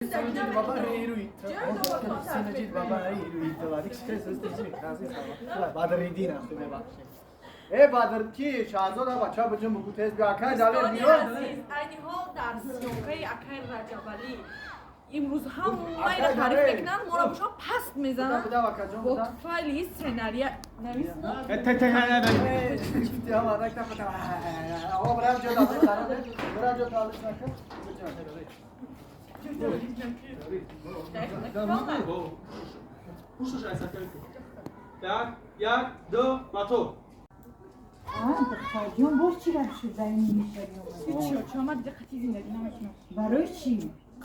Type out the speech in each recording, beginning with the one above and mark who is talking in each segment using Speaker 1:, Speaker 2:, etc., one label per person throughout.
Speaker 1: Э Бадр ки Шаҳзода бача биҷум бугу тез биё акай Далер биё.
Speaker 2: Айни ҳол дар съёмкаи акай Раҷабалӣ имрӯз ҳамаира таъриф мекунанд, моро бошон паст мезананд. Бо туфайли сценария нависна.
Speaker 3: Як, як, ду, мотор.
Speaker 4: Духтарҷон, боз чӣ гап шуд ба ин мишари омад?
Speaker 2: Ҳечи, оча, ман дига қатъи зиндагӣ намекунам.
Speaker 4: Барои чӣ?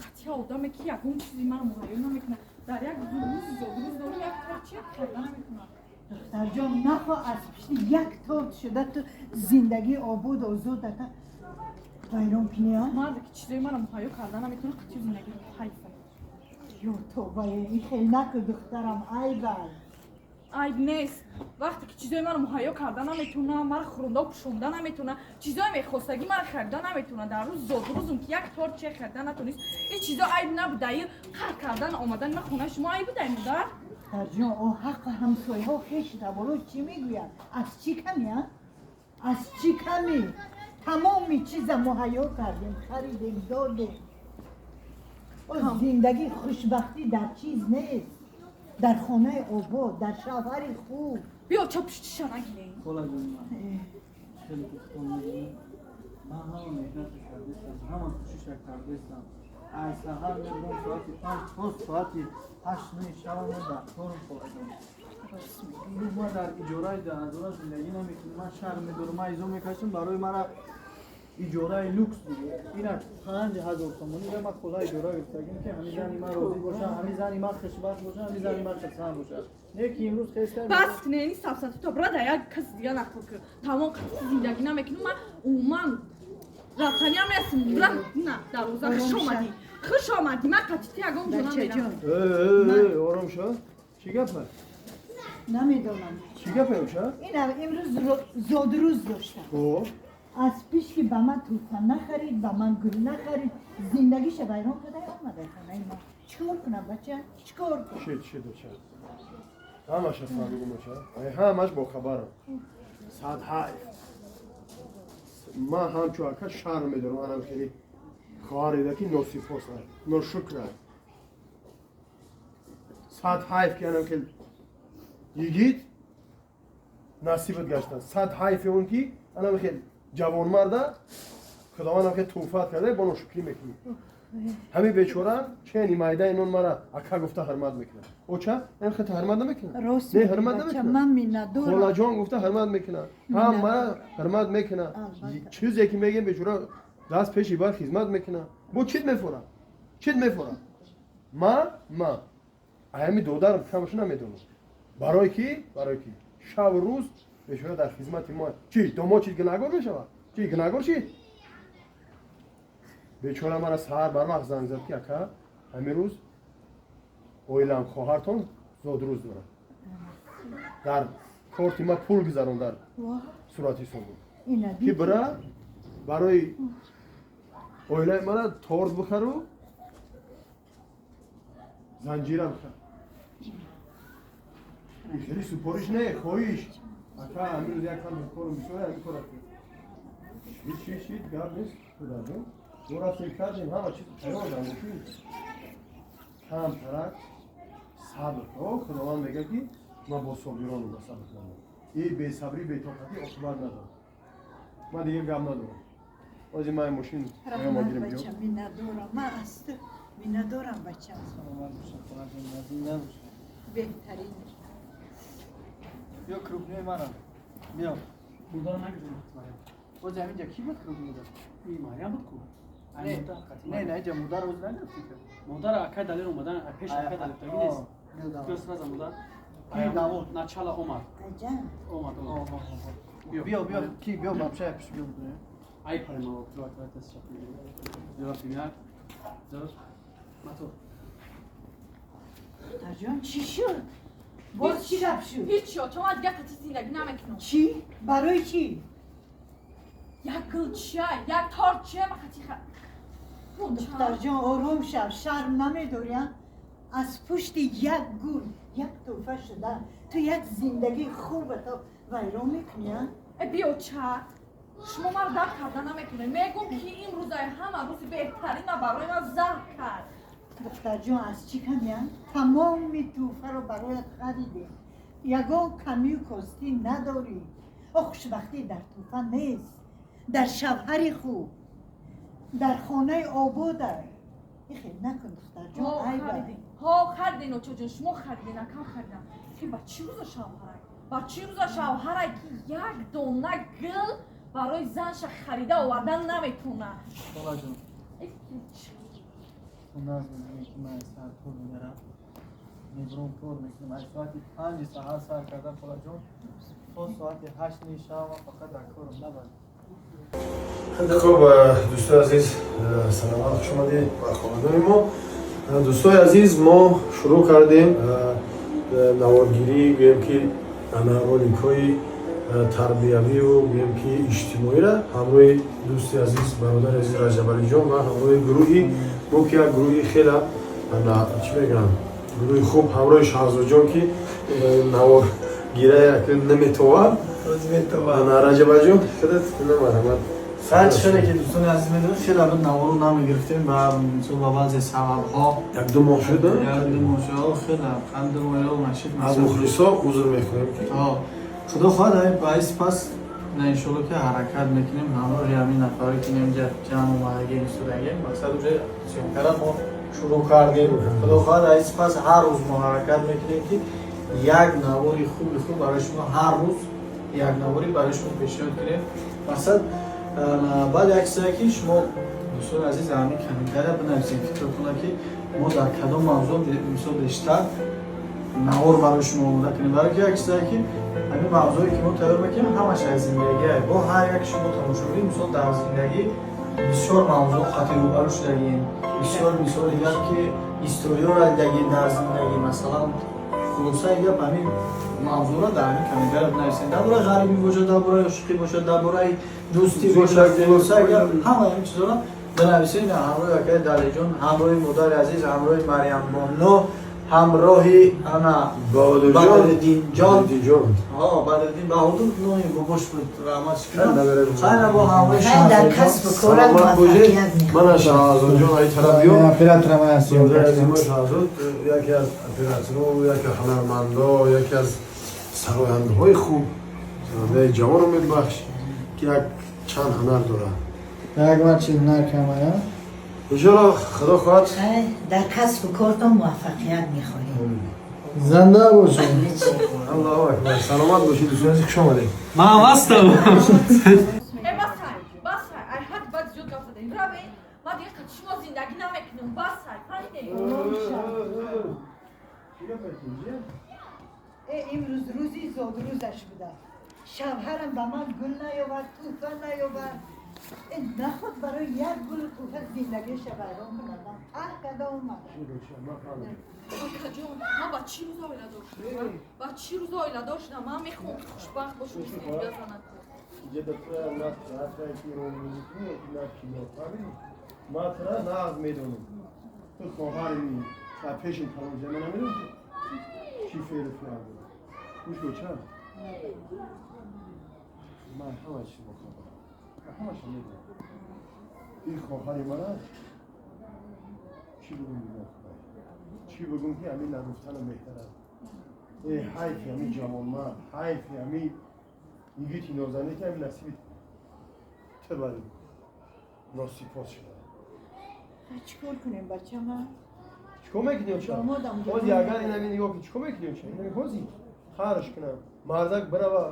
Speaker 2: Қатъи одаме ки ягон чизи маро муҳайё намекунад. Дар як рӯзи зодрӯз дорум, як торча карда намекунад.
Speaker 4: Духтарҷон, нахо аз пишти як торт шуда ту зиндагии обод озодата вайрон кунӣ, а?
Speaker 2: Марде ки чизои маро муҳайё карда наметавонад, қатъи зиндагӣ ҳайфа.
Speaker 4: Ё тобае, ин хел накун, духтарам, айб аст.
Speaker 2: Айб нест. Вақте ки чизои маро муҳайё карда наметавона, маро хӯронда пӯшонда наметавона, чизои мехостагӣ маро харида наметавона, дар рӯз зодрӯзум ки як торт чия харида натонист, ин чизо айб набудаи? Қар кардан омадани ман хонаи шумо айб будай, модар?
Speaker 4: Духтарҷон, о ҳаққи ҳамсояҳо, хешу таборо чӣ мегӯянд? Аз чӣ ками, а? Аз чӣ ками? Тамоми чиза муҳайё кардем, харидем, додем. О зиндагӣ, хушбахтӣ дар чиз нест, дар хонаи обод, дар шавҳари хуб.
Speaker 2: Биё, чо пуштиша нагирем.
Speaker 1: Холаҷон, ман хеле ки худтон медонед, ман ҳама меҳнате кардастам, ҳама кӯшиша кардастам. Аз саҳар мебурам соати 5 то соати 8 нӯи шаба ман дар корам, холаҷон. Ман дар иҷораи 10 ҳазора зиндагӣ намекунам. Ман шарм медорам, ман изо мекашам. Барои мара иҷораи люкс диге ина 5000 сомонӣ ман хола иҷора гирифтагим, ки ҳамин зани ман розӣ боша, ҳамин зани ман хушбахт боша, ҳамин зани ман хурсанд боша. Не ки имрӯз хеста.
Speaker 2: Бас кунед ин сафсату то брада, як каси дига нақл кун. Тамом, қатъи зиндагӣ намекунам ман. Умуман рафтаниам нестм. Бра на дарвоза. Хуш омадӣ, хуш омадӣ. Ман қатъи ту ягон ҷо намерам.
Speaker 1: Ором шо, чӣ гапа?
Speaker 4: Намедонам.
Speaker 1: Чӣ гапа, оша?
Speaker 4: Ина имрӯз зодрӯз доштам. Аз пеш ки ба ман тӯҳфа нахарид, ба ман гул нахарид, зиндагиша вайрон карда омада хонаи ман. Чӣ кор кунам, бача, чӣ кор кунам?
Speaker 5: Шид, шид, оча. Ҳамаша фаҳмидим, оча. Ай ҳамаш бохабарам. Сад ҳайф. Ман ҳамчун ака шарм медорам, анам хеле хоҳареда ки носипос, ношукра. Сад ҳайф ки анам хел йигит насибат гаштан. Сад ҳайфи он ки анам хел ҷавонмарда Худованд ам хел тӯҳфат карда, бо ношукрӣ мекунӣ. Ҳамин бечора чени майдаи нон мара ака гуфта ҳурмат мекунад. Оча, ин хел ҳурмат намекунад?
Speaker 4: Рост
Speaker 5: Не,
Speaker 4: мегӯӣ,
Speaker 5: ҳурмат
Speaker 4: бача,
Speaker 5: намекунад.
Speaker 4: Ман миннатдорам.
Speaker 5: Холаҷон гуфта ҳурмат мекунад, ҳам мара ҳурмат мекунад.
Speaker 4: Албатта.
Speaker 5: Чизе ки мегем, бечора даст пеши бар хизмат мекунад. Бо чит мефорад, чит мефорад. Ма аями додарам камашу намедонам, барои ки шабу рӯз бечора дар хизмати мо. Чи домод чиз гунаҳгор мешавад? Чи гунаҳгор шид бечора? Мара саҳар барвақт занг зад, ки ака, ҳамин рӯз оилам, хоҳартон зодрӯз дорад. Дар корти ма пул гузарон, дар сурати ҳисоб
Speaker 4: Ина
Speaker 5: ки бира барои оилаи мана торт бихару занҷира бихар. Ин хеле супориш не, хоҳиш: ака, ҳамин рӯз як кам корум бисёре, ҳамин кора кун. Ҳеч, ҳеч, ҳеч гап нест, худаҷон. Мо рафтем, кардем, ҳама чиз тайёр дар мошин. Кам тарак сабр. О Худованд мегӯяд, ки ман бо собиронам, сабр кардам. И бесабрӣ, бетоқатӣ оқибат надорад. Ман дигар гап надорам. Ҳозир ман мошин
Speaker 4: Раҳмат,
Speaker 5: гирем.
Speaker 4: бача, миннатдорам. Ман аз ту миннатдорам, бачам.
Speaker 1: Саломат бошад, холаҷон, зинда бошад.
Speaker 4: Беҳтарин.
Speaker 1: Биё, крупной мара биё.
Speaker 3: Мудара нагирем.
Speaker 1: Боз ҳаминҷа ки буд крупной да?
Speaker 3: И Марьям буд ку.
Speaker 1: Не, не, не, инҷа мудар оз нагирифти ки.
Speaker 3: Модар акай Далер омадан, пеш акай Далер таги нест. Биё, сразу модар.
Speaker 1: Ки давод?
Speaker 3: Начало омад.
Speaker 4: Аҷан.
Speaker 3: Омад, омад.
Speaker 1: Биё, биё, ки биё, бабша пеш биё.
Speaker 3: Ай парема, давай, давай, тест шап. Биё, як. Ду. Мотор.
Speaker 4: Духтарҷон, чӣ шуд? Боз чӣ гап шуд?
Speaker 2: Ҳечи, оча, ман дига қатъи зиндагӣ намекунам.
Speaker 4: Чӣ? Барои чӣ?
Speaker 2: Як гул чия, як торт чия, ман қатъи
Speaker 4: Духтарҷон, ором шав, шарм намедорӣ? Аз пушти як гул, як тӯҳфа шуда ту як зиндагии хубато вайрон мекунӣ?
Speaker 2: Э, биё ча, шумо маро дарк карда наметонед. Мегӯм, ки имрӯзаи ҳама рӯзи беҳтарина барои ман заҳр кард.
Speaker 4: Духтарҷон, аз чӣ камия? Тамоми тӯҳфаро бароят харидем, ягон камию костӣ надорӣ. О, хушбахтӣ дар тӯҳфа нест, дар шавҳари хуб, дар хонаи обода. Ихел накун, духтарҷон, айба.
Speaker 2: Ҳо, харидем, очаҷон, шумо харидем, акам харидам. Ки ба чӣ рӯза шавҳарай, ба чӣ рӯза шавҳарай, ки як дона гул барои занша харида овардан наметонад?
Speaker 1: Холаҷон, ту наз медонӣ, ки ман аз сар кор мебарам, мебурам, кор мекунам. Аз соати 5-и саҳар сар кардам, холаҷон, то соати 8 шаб ман фақат дар корам набарам.
Speaker 5: Хуб, дӯстои азиз, саломат, хуш омадед ба хонадони мо. Дӯстои азиз, мо шурӯъ кардем наворгирӣ, гӯем ки ана роликҳои тарбиявию, гӯем ки иҷтимоира, ҳамроҳи дӯсти азиз, бародари азиз Раҷабалиҷон ва ҳамроҳи гурӯҳи мо, ки як гурӯҳи хела, ана чӣ мегӯям, гурӯҳи хуб, ҳамроҳи Шаҳзодҷон, ки наворгира наметовад. Ана Раҷабалиҷон, худат марҳамат.
Speaker 1: Саид, хеле ки дӯстони азиз медонед, хеле аб наворо намегирифтем ба мисол ба баъзе сабабҳо.
Speaker 5: Як ду моҳ шуд.
Speaker 1: Як ду моҳ шуд, хеле қанд ду моҳ нашид.
Speaker 5: Аз мухлисо узр мехоҳем, ки
Speaker 1: Худо хоҳад, ҳамин баъис пас на, иншолло, ки ҳаракат мекунем ҳамроҳи ҳамин нафаре, ки инҷа ҷамъ омадагем, истодагем. Мақсад, уже съёмка ра мо шурӯъ кардем. Худо хоҳад, аис пас ҳар рӯз мо ҳаракат мекунем, ки як навори хуби хуб барои шумо, ҳар рӯз як наворӣ барои шумо пешниҳод кунем. Мақсад, баъд як чизе, ки шумо, дӯстони азиз, ҳамин комментария бинависем фикр кунад, ки мо дар кадом мавзӯъ, мисол, бештар навор барои шумо омода кунем. Барои ки як чизе, ки ҳамин мавзӯе, ки мо тайёр мекунем, ҳамаш аз зиндагӣ. Бо ҳар як шумо тамошобин, мисол, дар зиндагӣ бисёр мавзӯъ қатъи рӯбарӯ шудагием, бисёр, мисол, дигар ки историяро дидагием дар зиндагӣ. Масалан, хулосаи гап, ҳамин мавзӯъро дар ҳамин комментария бинависем: дар бораи ғарибӣ бошад, дар бораи ошиқӣ бошад, дар бораи дӯстӣ бошад, хулосаи гап, ҳама ҳамин чизоро бинависем. Ҳамроҳи акаи Далиҷон, ҳамроҳи модари азиз, ҳамроҳи Марьямбоно, ҳамроҳи ана Бадриддинҷон, Бадриддин Баҳодур номи бобош буд, раҳматш кунад. Хайра, бо ҳамроҳи
Speaker 4: Дар касбу корат муваффақият.
Speaker 5: Мана Шаҳзодҷон, ай тараф биё.
Speaker 1: Операторам ҳаст.
Speaker 5: Шаҳзод яке аз операторо, яке ҳунармандо, яке аз сарояндаҳои хуб, сарояндаи ҷавон, умедбахш, ки як чанд ҳунар дорад.
Speaker 1: Як марчи ҳунар камая.
Speaker 5: Иншоалло, худо хоҳад.
Speaker 4: Дар касбу кортон муваффақият мехоҳем.
Speaker 1: Зинда бошед.
Speaker 5: Аллоҳу акбар, саломат бошед, дӯстони азиз, хуш омадед.
Speaker 3: Ман ҳастам.
Speaker 2: Э, басай, басай, ай ҳад баъд зиёд гап задем. Равен, ман дига қати шумо зиндагӣ намекунам. Басай, фаҳмидем?
Speaker 4: Э, имрӯз рӯзи зодрӯзаш буда, шавҳарам ба ман гул наёвард, тӯҳфа наёвард. Э, наход барои як гулу тӯҳфа зиндагиша вайрон кунад? Ман қаҳр карда омадам.
Speaker 2: Акаҷон, ман ба чӣ рӯз оиладор шудам? Ба чӣ рӯз оиладор шудам? Ман мехоҳам, ки хушбахт бошам, мисли дигар занако.
Speaker 5: Инҷа ба туя на театра ки мекунӣ, на кино, фаҳмидӣ? Ман тура нағз медонам, ту хоҳари ми дар пешим калон. Ман намедонам, чӣ феълу фиал дорад. Гӯш кун, чанд ман ҳама чиз бохабарам, ҳамаша медонам. Ин хоҳари мана чӣ бигум, бигум, чӣ бигум, ки ҳамин нагуфтанам беҳтар аст. Э, ҳайфи ҳамин ҷавонмард, ҳайфи ҳамин йигити нозанӣ, ки ҳамин насиби ту бари носипос шуда.
Speaker 4: Чӣ кор кунем, бачама?
Speaker 5: Чикор мекунӣ, оча? Ҳози агар инами нигоҳ ки чикор мекунӣ, оча? Инами ҳози харш кунам, мардак бирава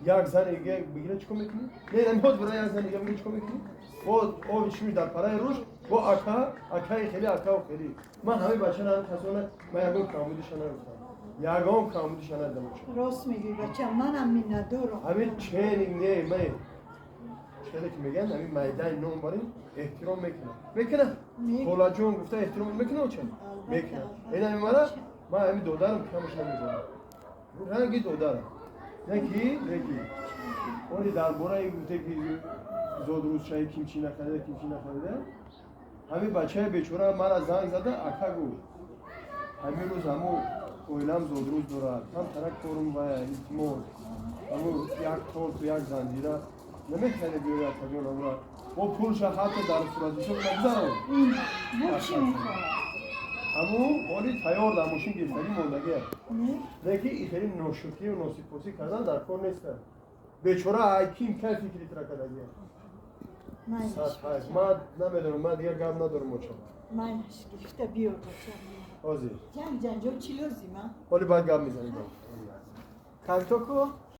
Speaker 5: як зани дига бигира, чикор мекунӣ? Не, инами ҳоз бирава як зани дига бигира, чикор мекунӣ? Боз оби чишмиш дар параи рӯш бо ака, акаи хеле, акау хеле. Ман ҳамаи бачара, ҳам касона, ман ягон камбудиша нагуфтам, ягон камбудиша надидам, оча.
Speaker 4: Рост мегӯӣ, бача, манам миннатдорам.
Speaker 5: Ҳамин чени не, ман хеле ки мегӯянд, ҳамин майдани ном барин эҳтиром мекунам, мекунам, холаҷон гуфта эҳтиром мекунам, оча, мекунам. Инами мара, ман ҳамин додарам камаш намедонам, ранги додарам, неки оли дар бораи гуфте, ки зодрӯзшаи ким чӣ нахарида, ким чӣ нахарида. Ҳамин бачаи бечора мара занг зада, ака гуфт, ҳамин рӯз ҳамо оилам зодрӯз дорад, камтарак корум ва илтимос, ҳамо як торту як занҷира намехеле биёй, акаҷон, амра бо пулша ҳатто дар суратҳисоб нагузарон.
Speaker 4: Бу чӣ мехоҳад?
Speaker 5: Ҳамун оли тайёр дар мошин гирифтагӣ мондагия.
Speaker 4: Не?
Speaker 5: Лекин и хеле ношукрию носипосӣ кардан дар кор неста. Бечора айким кай фикри тра кардагия.
Speaker 4: Майлаш.
Speaker 5: Сад ҳайф, ман намедонам, ман дигар гап надорам, оча.
Speaker 4: Майлаш, гирифта биёр, бача.
Speaker 5: Ҳозир.
Speaker 4: Ҷанг ҷанҷол чӣ лозим, а?
Speaker 5: Ҳоли баъд гап мезанем.
Speaker 1: Картоку.